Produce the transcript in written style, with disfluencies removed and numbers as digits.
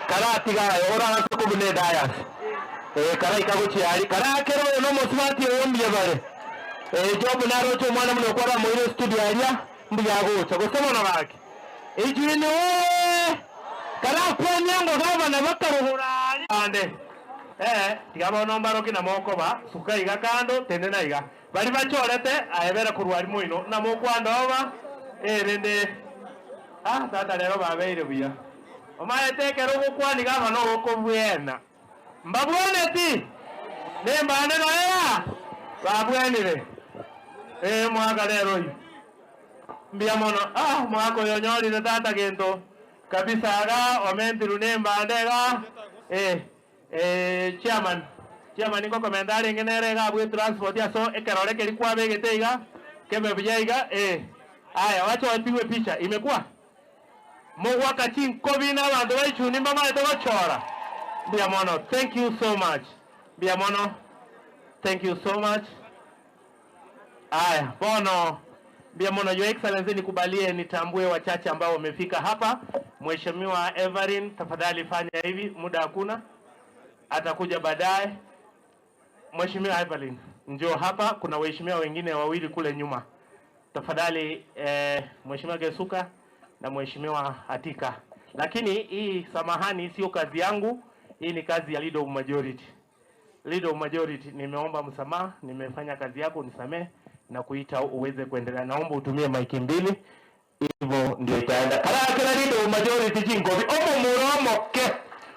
Karatiga oragacha kobuna edayas karaika gochiari karakera oyo na omosubati oyo mbuya bare job naroche omwana muno okwara moire studio aria mbuya agocha gose bono gaki ijwini oe karakwanyango gabana bakarogora ari ande tiga bono mbaroki na mokoba suka iga kando tenena iga bari bachorete aebere korwa ari moino na mokwandoba erende tata rero babeire buya omaete ekero ogokwani gabana ogokobwena mbabweneti nembane noera babwenire mwaka rero oyo mbuya mono mwaka oyo onyorire tata gento kabisa iga omentiru nembande iga chairman chairman ngokomenta arenge nere iga abwe transport aso ekerore keri kwabegete iga kebe buya iga aya wacha wapigwe picha imekuwa mogwaka chinkobi na abanto baichuni mbamaete gochora mbuya mono. Thank you so much, mbuya mono, thank you so much. Aya bono mbuya mono. Your Excellency, nikubalie nitambue wachache ambao wamefika hapa. Mheshimiwa Everin, tafadhali fanya hivi, muda hakuna, atakuja baadaye. Mheshimiwa Evelyn, njoo hapa, kuna waheshimiwa wengine wawili kule nyuma. Tafadhali Mheshimiwa Gesuka na Mheshimiwa Atika. Lakini hii samahani, sio kazi yangu, hii ni kazi ya leader of majority. Leader of majority, nimeomba msamaha, nimefanya kazi yako, nisamee na kuita uweze kuendelea. Naomba utumie maiki mbili, hivyo ndio itaenda. Karakera leader of majority chingobi omo muromo